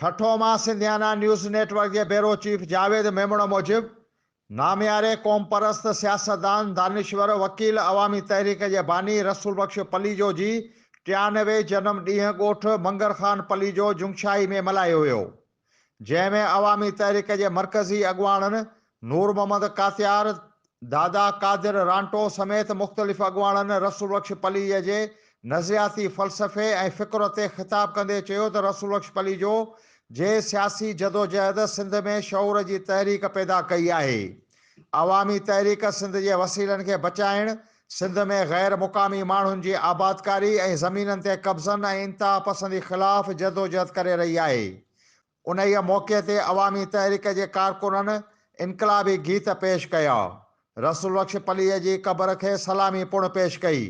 ٺٽو مان Sindhiana news net work جي bureau chief Javed Memon موجب، نامياري قومپرست سياستدان، دانشور، وڪيل، عوامي تحريڪ جي باني رسول بخش پليجو جي 93 جنم ڏينهن ڳوٺ منگر خان پليجو جنگشاهي ۾ ملهايو ويو. جنهن ۾ عوامي تحريڪ جي مرڪزي اڳواڻن نور محمد ڪاتيار، دادا قادر رانٽو سميت مختلف اڳواڻن رسول بخش پليجي جي نظرياتي فلسفي ۽ فڪر تي خطاب ڪندي چيو ته رسول بخش پليجو جي سياسي جدوجهد سنڌ ۾ شعور جي تحريڪ پيدا ڪئي آهي. عوامي تحريڪ سنڌ جي وسيلن کي بچائڻ، سنڌ ۾ غير مقامي ماڻهن جي آبادڪاري ۽ زمينن تي قبضن ۽ انتهاپسندي خلاف جدوجهد ڪري رهي آهي. انهيء موقعي تي عوامي تحريڪ جي ڪارڪنن انقلابي گيت پيش ڪيا. رسول بخش پليجي جي قبر کي سلامي پڻ پيش ڪئي.